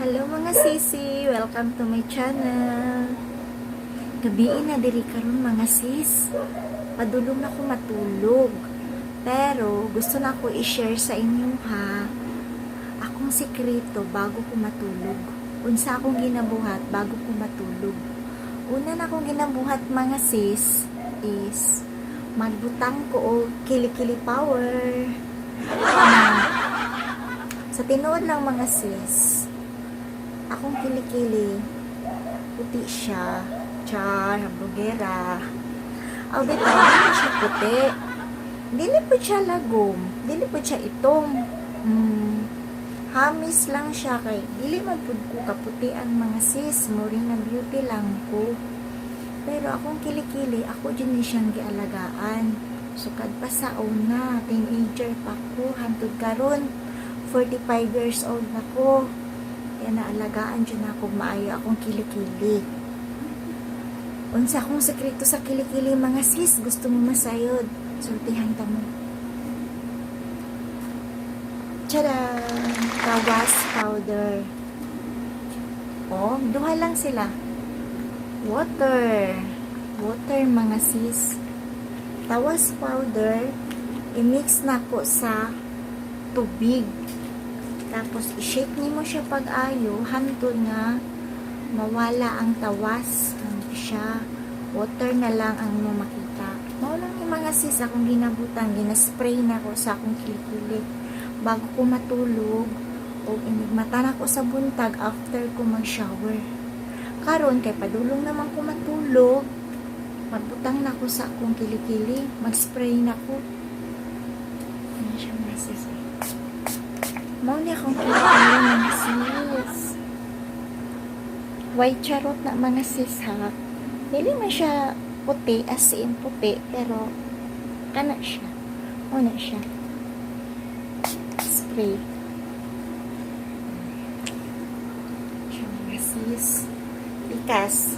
Hello, mga sisi! Welcome to my channel! Gabii na diri karon, mga sis. Padulong na ko matulog. Pero gusto na ko i-share sa inyo ha, akong sekreto bago ko matulog. Unsa akong ginabuhat bago ko matulog. Una na akong ginabuhat, mga sis, is magbutang ko og kilikili power. Na, sa tinuod lang, mga sis, akong kilikili, puti siya. Char, hamburgera. Aw, bitaw, dili siya puti. Dili po siya lagom. Dili po siya itom. Hamis lang siya kay dili man pud ko kaputi ang mga sis. Morena beauty lang ko. Pero akong kilikili, ako din ni siyang gialagaan. Sukad pa sa una, teenager pa ko, hantod karon 45 years old na ko. Kaya naalagaan dyan ako maayo akong kilikili. Unsa akong sekreto sa kilikili, mga sis, gusto mo masayod? Sultihan ta mo. Tcharan! Tawas powder. Oh, duha lang sila. Water. Water, mga sis. Tawas powder, i-mix na ko sa tubig. Tapos, i-shake nimo siya pag-ayo, hantod nga mawala ang tawas. Ano siya? Water na lang ang mo makita. Mao lang yung, mga sis, akong ginabutang, gina-spray na ko sa akong kilikili bago ko matulog o inigmata na ko sa buntag after ko mag-shower. Karon kay padulong naman ko matulog, magbutang na ko sa akong kilikili, mag-spray na ko. Ano siya, mga sis? Mao ni akong kilikili, mga sis. White charot na, mga sis, ha. Dili man siya puti, as in puti, pero kana siya. Mao na siya. Spray. Siya, mga sis. Pikas.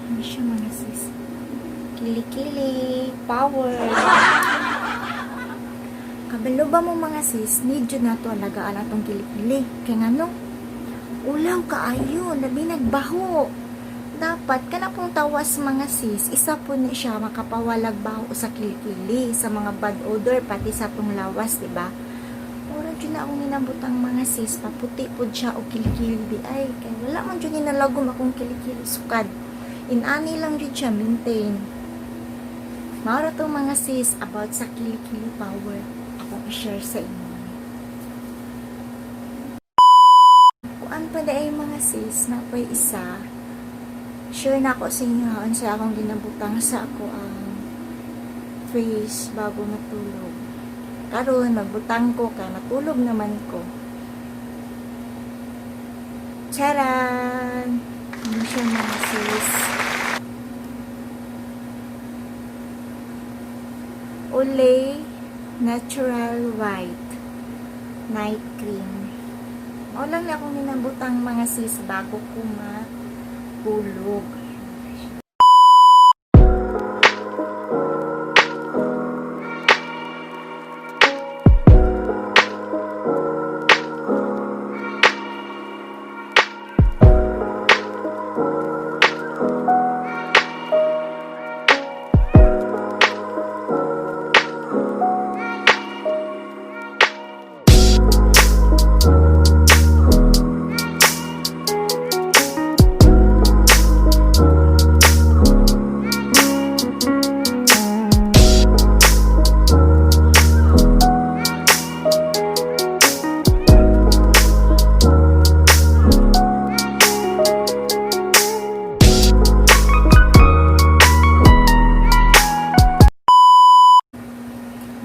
Ano siya, mga sis? Kilikili. Power. Kabalo ba mo, mga sis, need jud nato alagaan atong kilikili. Kaya ngano? Ulaw kaayo, labi nagbaho. Dapat kana pong tawas, mga sis, isa po ni siya makapawalag baho sa kilikili, sa mga bad odor, pati sa atong lawas, di ba? Mura jud na akong ginabutang, mga sis, paputi pod siya og kilikili di ay. Kay wala man jud nalagom akong kilikili sukad. Inani lang jud siya maintain. Mao ra to, mga sis, about sa kilikili power. Akong i-share sa inyo. Kuan pa ay, mga sis, na pa'y isa. Share na ako sa inyo ha, unsa akong ginabutang sa ako ang face bago matulog. Karon magbutang ko kay matulog naman ko. Charan! Ano siya, mga sis? Olay Natural White Night Cream. Mao lang na akong ginabutang, mga sis, bago ko matulog.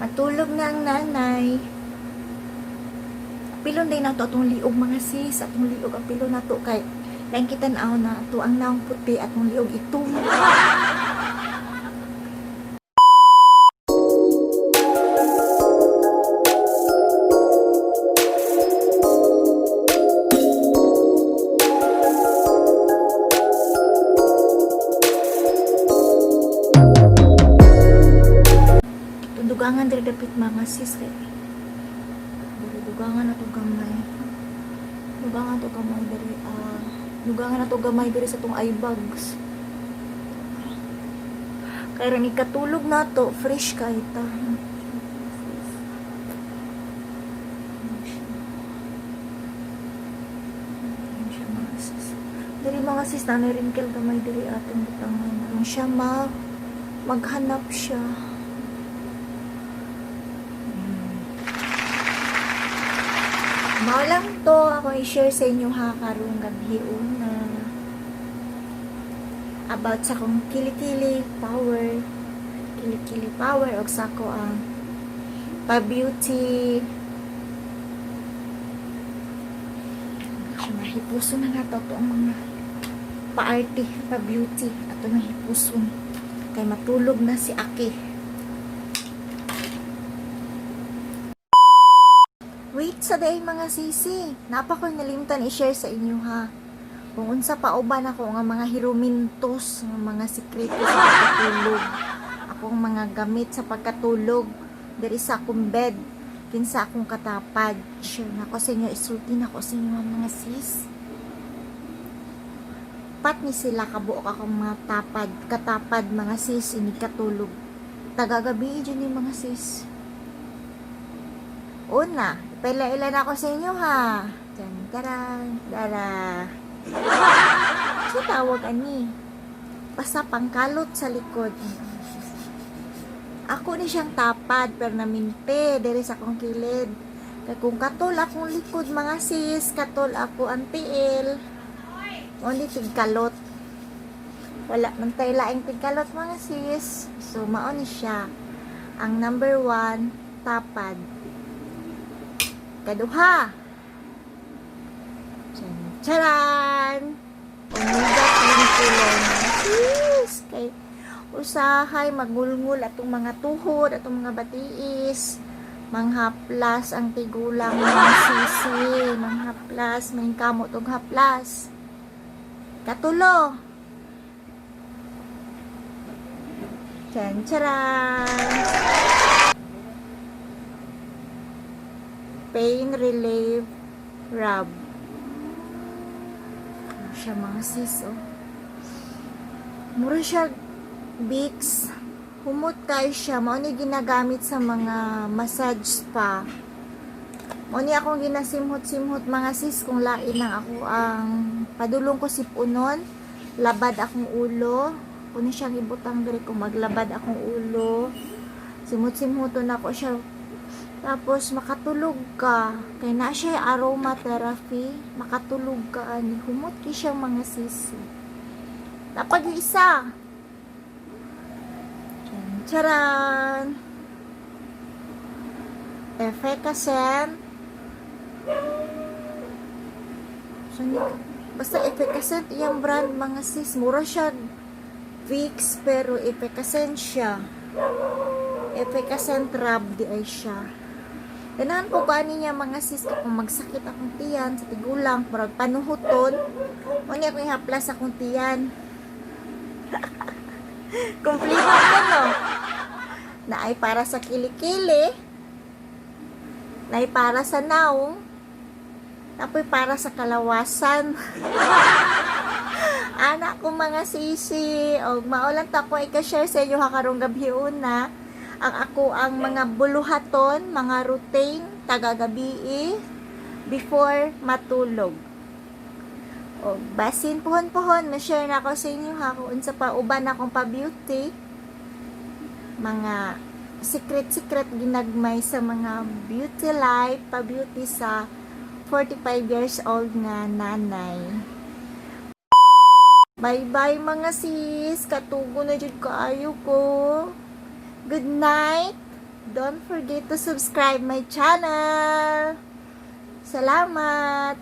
Matulog na ang nanay. Pilon din nato atong liog, mga sis, atong liog ang pilon nato kay lain kita na na ato ang naong puti, atong liog itom. Tundugangan diri dapit, mga sis, kay. Dugangan na to gamay. Dugangan to gamay diri ah. Dugangan na to gamay diri sa tong eye bags. Kaya rin ikatulog na to, fresh kay ta. Ayan siya, mga sis. Diri, mga sis, na wrinkle gamay diri atong butangan. Aron siya maghanap siya. Mao lang to ako i-share sa inyo ha karong gabi una. About sa akong kilikili power. Kilikili power og sa ako ang pa-beauty. Siya mahipuso na nga to ang mga pa-arte, pa-beauty. Ato nang hipuson. Kay matulog na si Aki. Wait sa day, mga sisi. Napa ko nalimtan i-share sa inyo ha. Kung unsa pa uban ako nga mga hirumintos, nga mga sikreto sa pagkatulog. Akong mga gamit sa pagkatulog diri sa akong bed, kinsa akong katapad. Share na ko sa inyo, isulti na ko sa inyo, mga sis. Pat ni sila kabuok akong mga tapad, katapad, mga sis, ini katulog. Tagagabi dyan yung mga sis. Una, ipaila-ila na ako sa inyo ha. Tan taran, dara. Sa tawag ani? Basta pangkalot sa likod. Ako ni siyang tapad permanente diri sa akong kilid. Kay kung katol akong likod, mga sis, katol ako ang tiil. Only tigkalot. Wala man tay laing tigkalot, mga sis. So mao ni siya. Ang number 1, tapad. Kaduha. Charan! Omega Clean Pillow, mga sis. Kay usahay magulngul atong mga tuhod, atong mga batiis. Manghaplas ang tigulang, mga sisi. Manghaplas, may kamot og haplas. Katulo. Chan charan! Pain relief rub. Ano siya, mga sis, oh. Mura siya Vicks. Humot kayo siya. Mao ni ginagamit sa mga massage spa. Mao ni akong ginasimhot-simhot, mga sis, kung lain lang ako ang padulong ko sipunon. Labad akong ulo. Kuno siyang ibutang diri kung maglabad akong ulo. Simhot-simhoton ako siya. Tapos makatulog ka. Kay na siya aromatherapy. Makatulog ka ani. Humot ki siya, mga sisi. Napag isa. Charan! Efficascent. So, basta Efficascent iyang brand, mga sis. Mura siya Vicks pero Efficascent siya. Efficascent rub di ay siya. Ganahan ko ba niya, mga sis, kung magsakit akong tiyan sa tigulang, murag panuhuton. Mo ni akong ihaplas akong tiyan. Kumplito ko, no? Na ay para sa kilikili, na ay para sa naong, napoy para sa kalawasan. Anak ko, mga sisi, og mao lang ta ko i-share sa inyo ha karong gabi una. Ang ako ang mga buluhaton, mga routine tagagabi before matulog. O basin puhon-puhon, ma-share na ako sa inyo ha kung unsa pa uban akong pa-beauty. Mga secret-secret ginagmay sa mga beauty life, pa-beauty sa 45 years old nga nanay. Bye-bye, mga sis. Katugo na jud kaayo ko. Good night. Don't forget to subscribe my channel. Salamat.